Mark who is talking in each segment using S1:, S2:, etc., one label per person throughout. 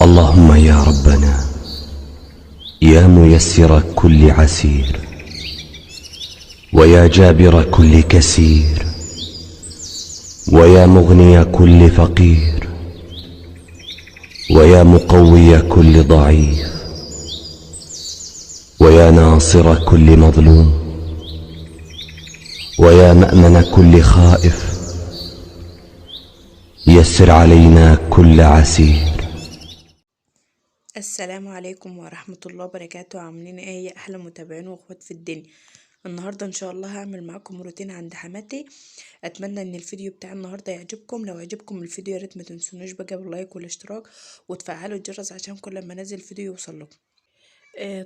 S1: اللهم يا ربنا يا ميسر كل عسير، ويا جابر كل كسير، ويا مغني كل فقير، ويا مقوي كل ضعيف، ويا ناصر كل مظلوم، ويا مأمن كل خائف، يسر علينا كل عسير.
S2: السلام عليكم ورحمة الله وبركاته. عاملين ايه يا احلى متابعين واخوات في الدنيا؟ النهاردة ان شاء الله هعمل معاكم روتين عند حماتي. اتمنى ان الفيديو بتاع النهاردة يعجبكم. لو عجبكم الفيديو يا ريت ما تنسونوش بقى بال like والاشتراك وتفعلوا الجرس عشان كل ما انزل فيديو يوصل لكم.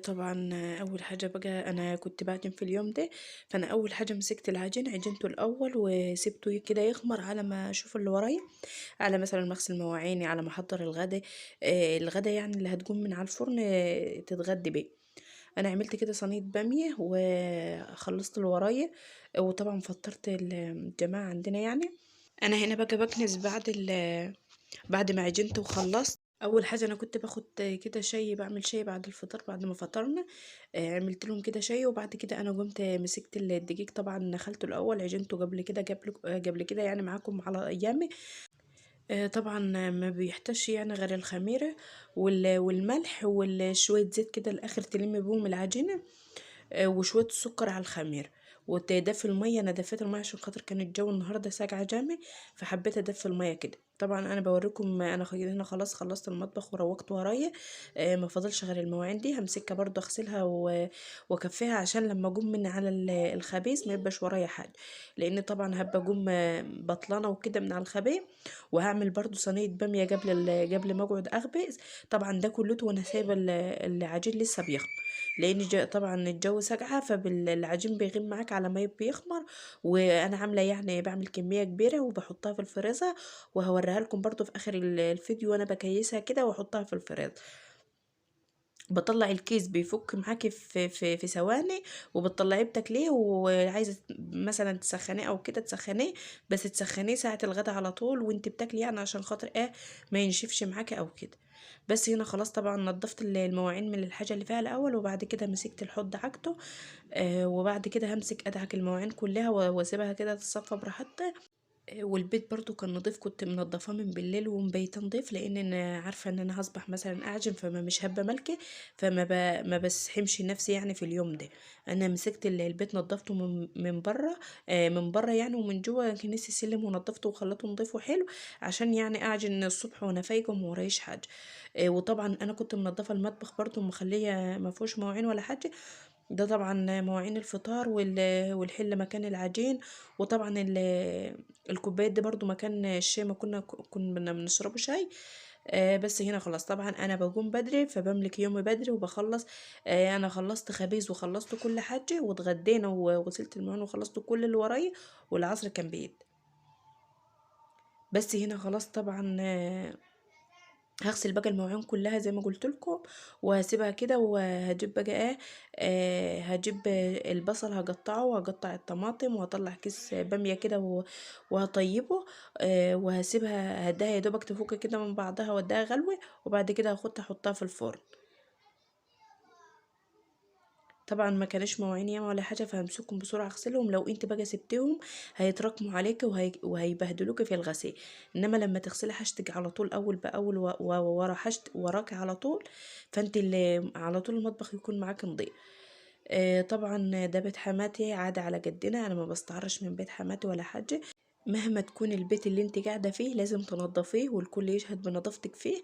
S2: طبعا اول حاجة بقى انا كنت بعجن في اليوم ده، فانا اول حاجة مسكت العجين عجنته الاول وسبته كده يخمر على ما اشوف اللي ورايا، على مثلا ما اغسل مواعيني، على ما احضر الغدا، الغدا يعني اللي هتقوم من على الفرن تتغدي بيه. انا عملت كده صينية باميه وخلصت اللي ورايا، وطبعا فطرت الجماعة عندنا. يعني انا هنا بقى بكنس بعد ما عجنت وخلصت. اول حاجة انا كنت باخد كده شاي، بعمل شاي بعد الفطار بعد ما فطرنا، عملت لهم كده شاي. وبعد كده انا قمت مسكت الدقيق، طبعا نخلته الاول، عجنته قبل كده قبل كده يعني معاكم على ايامي. طبعا ما بيحتاجش يعني غير الخميره والملح وشوية زيت كده الاخر تلم بيهم العجينة، وشوية السكر على الخميره وتدفي المية. انا دفيت المية عشان خاطر كان الجو النهارده ساقعه جامد، فحبيت ادفي المية كده. طبعا انا بوريكم انا هنا خلاص خلصت المطبخ وروقت ورايا، ما فاضلش غير المواعين دي همسكها برضو اغسلها واكفيها عشان لما اقوم من على الخبيز ما يبقاش ورايا حاجة، لان طبعا هبقى اقوم بطلانه وكده من على الخبيز. وهعمل برضو صينية باميه قبل ما اقعد اخبز. طبعا ده كلته وانا سايبه العجين لسه بيخمر، لان طبعا الجو ساقعه فالعجين بيغم معاك على ما بيخمر. وانا عامله يعني بعمل كمية كبيرة وبحطها في الفريزر، وهوريها لكم برضو في اخر الفيديو وانا بكيسها كده واحطها في الفريزر. بطلع الكيس بيفك معاكي في في في ثواني، وبتطلعيه بتاكليه. وعايزه مثلا تسخنيه او كده تسخنيه، بس تسخنيه ساعة الغدا على طول وانت بتاكلي، يعني عشان خاطر ايه ما ينشفش معاكي او كده. بس هنا خلاص طبعا نظفت المواعين من الحاجة اللي فيها الاول، وبعد كده مسكت الحوض دعكته، وبعد كده همسك ادعك المواعين كلها واسيبها كده تتصفى براحتها. والبيت برضو كان نظيف، كنت منظفاه من بالليل ومبيته نظيف، لان انا عارفه ان انا هصبح مثلا اعجن فما مش هبه ملكه، فما ما بسحمش نفسي يعني في اليوم ده. انا مسكت البيت نظفته من بره، من بره يعني ومن جوه كنس السلم ونظفته وخلطه نظيف وحلو، عشان يعني اعجن الصبح وانا فايقه وما ورايش حاجة. وطبعا انا كنت منظفه المطبخ برضو ومخليه ما فيهوش مواعين ولا حاجة. ده طبعا مواعين الفطار والحله مكان العجين، وطبعا الكوبايات دي برضو مكان الشاي ما كنا بنشربه شاي. بس هنا خلاص طبعا انا بقوم بدري فبملك يومي بدري وبخلص. انا خلصت خبيز وخلصت كل حاجة واتغدينا وغسلت المواعين وخلصت كل اللي ورايا، والعصر كان بيد. بس هنا خلاص طبعا هغسل بقى المواعين كلها زي ما قلت لكم وهسيبها كده. وهجيب بقى ايه، هجيب البصل هقطعه وهقطع الطماطم وهطلع كيس باميه كده وهطيبه، وهسيبها هديها يا دوبك تفك كده من بعضها واديها غلوه، وبعد كده هاخدها احطها في الفرن. طبعا ما كانش مواعين ياما ولا حاجة، فهمسكهم بسرعة اغسلهم. لو انت بقى سبتهم هيتراكموا عليك وهيبهدلوك في الغسيل، انما لما تغسلي حاجتك على طول اول باول وورا حاجت وراك على طول، فانت اللي على طول المطبخ يكون معاك نضيف. طبعا ده بيت حماتي عادة على جدنا، انا ما بستعرش من بيت حماتي ولا حاجة. مهما تكون البيت اللي انت قاعدة فيه لازم تنظفيه والكل يشهد بنظافتك فيه،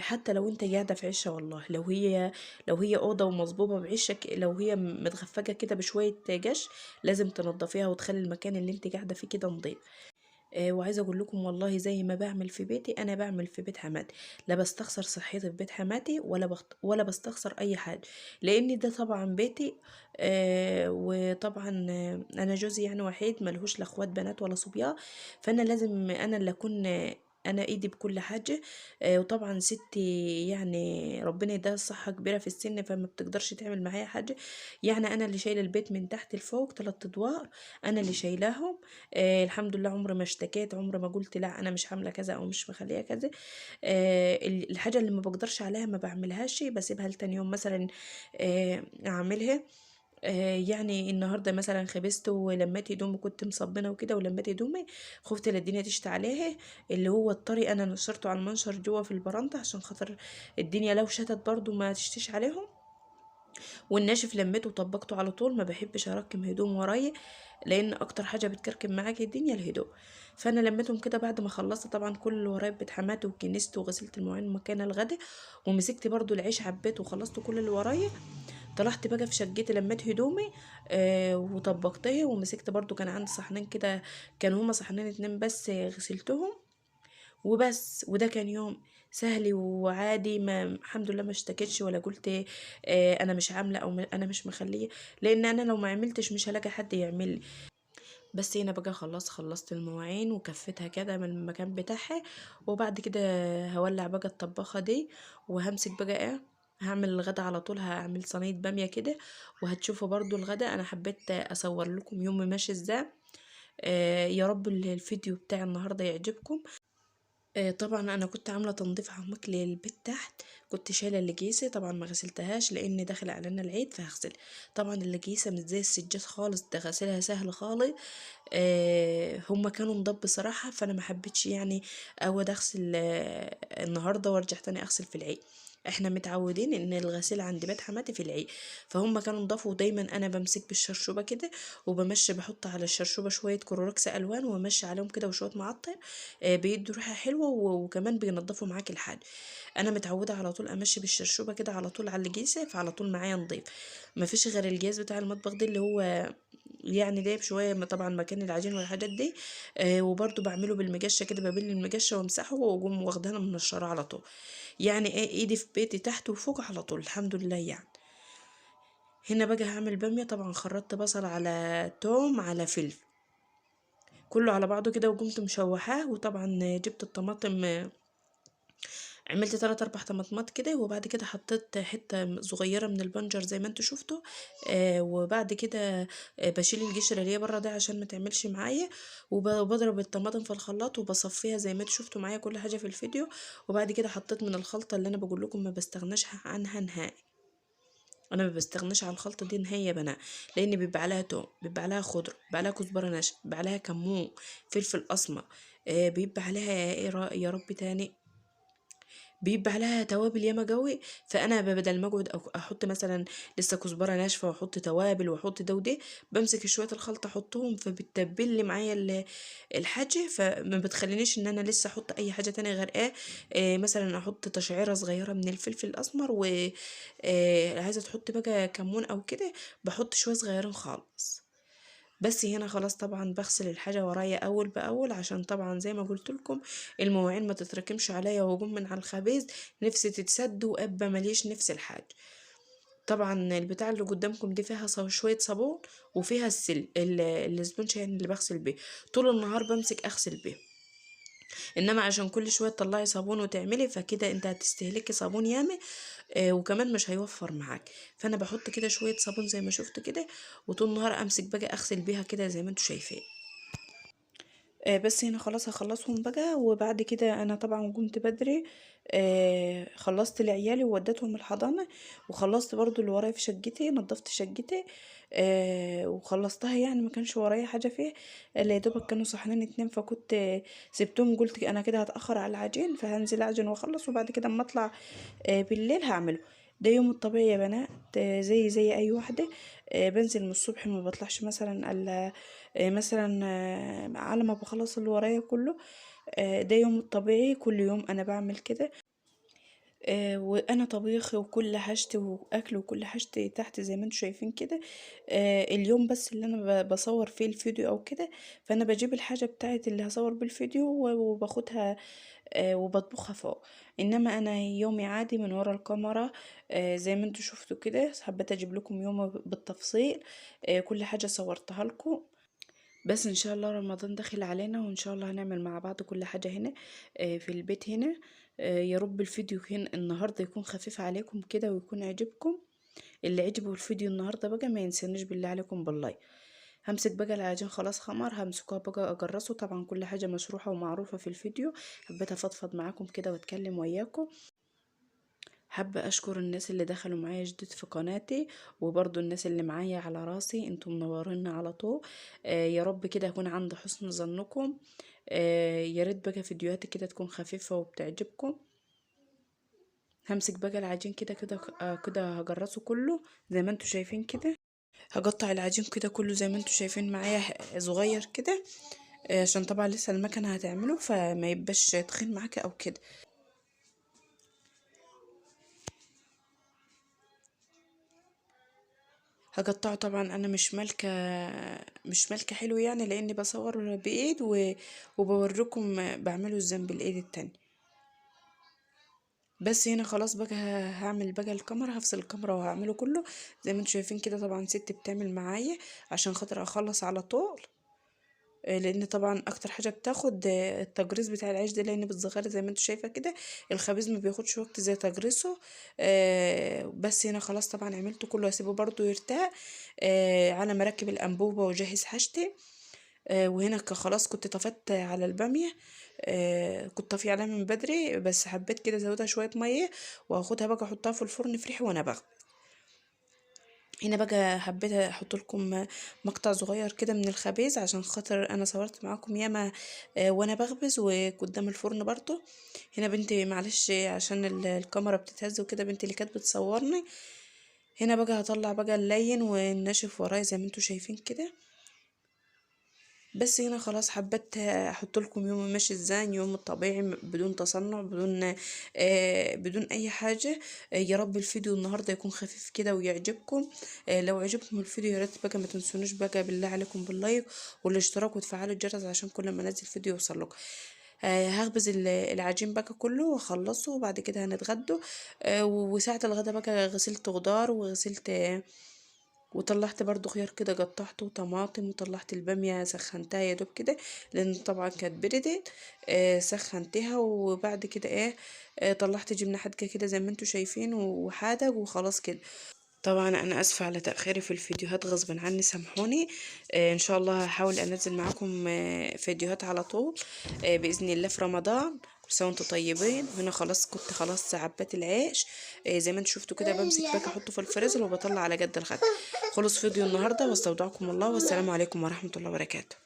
S2: حتى لو انت قاعدة في عشه. والله لو هي اوضة ومصبوبه بعشه، لو هي متغفجه كده بشوية جش لازم تنظفيها وتخلي المكان اللي انت قاعدة فيه كده نظيف. وعايزه اقول لكم والله زي ما بعمل في بيتي انا بعمل في بيت حماتي، لا بستخسر صحتي في بيت حماتي ولا بستخسر اي حاجة، لان ده طبعا بيتي. وطبعا انا جوزي يعني وحيد ملهوش لا اخوات بنات ولا صبيان، فانا لازم انا اللي اكون انا ايدي بكل حاجة. وطبعا ستي يعني ربنا يديها الصحة، كبيرة في السن، فما بتقدرش تعمل معايا حاجة. يعني انا اللي شايله البيت من تحت لفوق 3 ادوار، انا اللي شايلاهم. الحمد لله عمري ما اشتكيت، عمري ما قلت لا انا مش عامله كذا او مش مخليه كذا. الحاجة اللي ما بقدرش عليها ما بعملهاش، بسيبها لتاني يوم مثلا اعملها. يعني النهارده مثلا خبزت ولميت هدومي، كنت مصبنه وكده ولميت هدومي، خفت لا الدنيا تشتي عليها. اللي هو الطري انا نشرته على المنشر جوه في البرندة عشان خاطر الدنيا لو شتت برضو ما تشتيش عليهم. والناشف لميته وطبقته على طول، ما بحبش اراكم هدوم ورايا، لان اكتر حاجة بتكركب معاك الدنيا الهدوم. فانا لميتهم كده بعد ما خلصت طبعا كل اللي ورايا بيت حماتي، وكنست وغسلت المواعين مكان الغدا، ومسكت برضو العيش عبيته وخلصت كل اللي ورايا. طلعت بقى في شقتي لميت هدومي وطبقتها، ومسكت برضو كان عندي صحنين كده، كانوا هما صحنين 2 بس غسلتهم وبس. وده كان يوم سهل وعادي، ما الحمد لله ما اشتكيتش ولا قلت انا مش عامله او انا مش مخليه، لان انا لو ما عملتش مش هلاقي حد يعمل لي. بس هنا بقى خلاص خلصت المواعين وكفتها كده من المكان بتاعها، وبعد كده هولع بقى الطباخه دي، وهمسك بقى ايه، هعمل الغدا على طول. هعمل صينية باميه كده، وهتشوفوا برضو الغدا. انا حبيت اصور لكم يوم ماشي ازاي. يا رب الفيديو بتاع النهارده يعجبكم. طبعا انا كنت عامله تنظيف عميق للبيت تحت، كنت شايله اللجيسه طبعا ما غسلتهاش لان داخل علينا العيد فهغسل. طبعا اللجيسه مش زي السجاد خالص، ده غسلها سهل خالص. هما كانوا مضب بصراحة، فانا ما حبيتش يعني اقعد اغسل النهارده وارجع تاني اغسل في العيد. احنا متعودين ان الغسيل عند بيت حماتي في العيد، فهم كانوا نضافوا. ودايما انا بمسك بالشرشوبه كده وبمشي، بحط على الشرشوبه شوية كلوركس الوان وامشي عليهم كده وشوية معطر، بيدوا ريحه حلوة، وكمان بينضفوا معاك الحاجة. انا متعوده على طول امشي بالشرشوبه كده على طول على الجيسه، فعلى طول معايا نضيف. ما فيش غير الجهاز بتاع المطبخ ده اللي هو يعني دايب شوية طبعا مكان العجين والحاجات دي، وبرده بعمله بالمجشه كده، ببل المجشه وامسحه واقوم واخدها من الشارع على طول. يعني ايه، ايدي في بيتي تحت وفوق على طول الحمد لله. يعني هنا بقى هعمل باميه، طبعا خرطت بصل على توم على فلفل كله على بعضه كده، وقمت مشوحاه. وطبعا جبت الطماطم، عملت 3 4 طماطمات كده، وبعد كده حطيت حتة صغيرة من البنجر زي ما انتوا شفتوا. وبعد كده بشيل القشرة اللي هي بره ده عشان ما تعملش معايا، وبضرب الطماطم في الخلاط وبصفيها زي ما انتوا شفتوا معايا كل حاجة في الفيديو. وبعد كده حطيت من الخلطة اللي انا بقول لكم ما بستغناش عنها نهائي، انا ما بستغناش على الخلطة دي نهائي يا بنات، لان بيبقى عليها توم، بيبقى عليها خضرة، بيبقى عليها كزبره ناشفة، بيبقى عليها كمون، فلفل اسمر، بيبقى عليها ايه يا رب تاني، بيبقى عليها توابل ياما قوي. فانا بدل ما اقعد احط مثلا لسه كزبره ناشفة واحط توابل واحط ده وده، بمسك شوية الخلطة احطهم، فبتتبل لي معايا الحاجة، فما بتخلينيش ان انا لسه احط اي حاجة تانية غير ايه، مثلا احط تشعيره صغيرة من الفلفل الاسمر، و عايزه تحط بقى كمون او كده بحط شوية صغيرين خالص. بس هنا خلاص طبعا بغسل الحاجة ورايا اول باول، عشان طبعا زي ما قلت لكم المواعين ما تتراكمش عليا واقوم من على الخبيز نفسي تتسد وابقى ماليش نفس الحاجة. طبعا البتاع اللي قدامكم دي فيها شوية صابون وفيها الاسبونج يعني اللي بغسل بيه طول النهار، بمسك اغسل بيه. انما عشان كل شوية تطلعي صابون وتعملي فكده انت هتستهلكي صابون ياما، وكمان مش هيوفر معاك. فانا بحط كده شوية صابون زي ما شفت كده، وطول النهار امسك بقى اغسل بيها كده زي ما انتوا شايفين. بس هنا خلاص هخلصهم بقى. وبعد كده انا طبعا قمت بدري، خلصت لعيالي ووديتهم الحضانة، وخلصت برضو اللي ورايا في شقتي، نظفت شقتي، وخلصتها، يعني ما كانش ورايا حاجة فيه الا يا دوبك كانوا صحنين 2، فكنت سبتهم، قلت انا كده هتاخر على العجين فهنزل اعجن واخلص، وبعد كده اما اطلع بالليل هعمله. ده يوم الطبيعي يا بنات، زي اي واحدة، بنزل من الصبح ما بطلعش مثلا الا مثلا على ما بخلص اللي ورايا كله. ده يوم الطبيعي، كل يوم انا بعمل كده. وانا طبيخي وكل حاجتي واكل وكل حاجتي تحت زي ما انتم شايفين كده. اليوم بس اللي انا بصور فيه الفيديو او كده، فانا بجيب الحاجة بتاعت اللي هصور بالفيديو وباخدها، وبطبخها فوق. انما انا يومي عادي من ورا الكاميرا، زي ما انتم شفتوا كده. حبيت اجيب لكم يوم بالتفصيل، كل حاجة صورتها لكم. بس ان شاء الله رمضان داخل علينا، وان شاء الله هنعمل مع بعض كل حاجة هنا في البيت هنا. يا رب الفيديو هنا النهاردة يكون خفيف عليكم كده ويكون عجبكم. اللي عجبه الفيديو النهاردة بقى ما ينسانيش بالله عليكم بال like. همسك بقى العجين خلاص خمر، همسكوها بقى اجرسه. طبعا كل حاجة مشروحة ومعروفة في الفيديو، حبيت افضفض معاكم كده واتكلم وياكم. حابة اشكر الناس اللي دخلوا معايا جديد في قناتي، وبرضو الناس اللي معايا على راسي، انتم منورينا على طول. يا رب كده اكون عند حسن ظنكم. يا ريت بقى فيديوهاتي كده تكون خفيفة وبتعجبكم. همسك بقى العجين كده كده كده هجرسه كله زي ما انتم شايفين كده. هقطع العجين كده كله زي ما انتم شايفين معايا صغير كده، عشان طبعا لسه المكنه هتعمله فما يبقاش تخين معاك او كده. هقطعه طبعا انا مش مالكه حلو يعني، لاني بصور بايد وبوريكم بعمله ازاي بالايد التانية. بس هنا خلاص بقى هعمل بقى الكاميرا، هفصل الكاميرا وهعمله كله زي ما انتم شايفين كده. طبعا ست بتعمل معايا عشان خاطر اخلص على طول، لان طبعا اكتر حاجة بتاخد التجريس بتاع العيش ده، لان بتصغر زي ما انتم شايفه كده. الخبيز ما بياخدش وقت زي تجريسه. بس هنا خلاص طبعا عملته كله، هسيبه برضو يرتاح على ما اركب الانبوبة واجهز حاجتي. وهنا خلاص كنت طفت على الباميه، كنت طافية عليها من بدري، بس حبيت كده ازودها شوية مية واخدها بقى احطها في الفرن فريح وانا بغلي. هنا بقى حبيت احط لكم مقطع صغير كده من الخبيز، عشان خاطر انا صورت معاكم ياما وانا بخبز وقدام الفرن برضو. هنا بنتي معلش عشان الكاميرا بتتهز وكده، بنتي اللي كانت بتصورني. هنا بقى هطلع بقى اللين والناشف ورايا زي ما انتم شايفين كده. بس هنا خلاص حبيت احط لكم يوم ماشي ازاي، يوم الطبيعي بدون تصنع، بدون اي حاجة. يا رب الفيديو النهارده يكون خفيف كده ويعجبكم. لو عجبكم الفيديو يا ريت بقى ما تنسونوش بقى بالله عليكم بال like والاشتراك وتفعلوا الجرس عشان كل ما انزل فيديو يوصل لكم. هخبز العجين بقى كله واخلصه، وبعد كده هنتغدوا. وساعة الغدا بقى غسلت خضار وغسلت وطلعت برضو خيار كده قطعته وطماطم، وطلعت البامية سخنتها يا دوب كده لان طبعا كانت بردت، سخنتها. وبعد كده ايه طلعت جبنة حادقة كده زي ما انتم شايفين وحادق وخلاص كده. طبعا انا اسفه على تاخيري في الفيديوهات غصب عني، سامحوني. ان شاء الله هحاول انزل معاكم فيديوهات على طول باذن الله في رمضان. كل سنة وانتم طيبين. هنا خلاص كنت خلاص عبيت العيش زي ما انتم شفتوا كده، بمسك باكه احطه في الفريزر وبطلع على جد الغدا. خلص فيديو النهارده، واستودعكم الله، والسلام عليكم ورحمة الله وبركاته.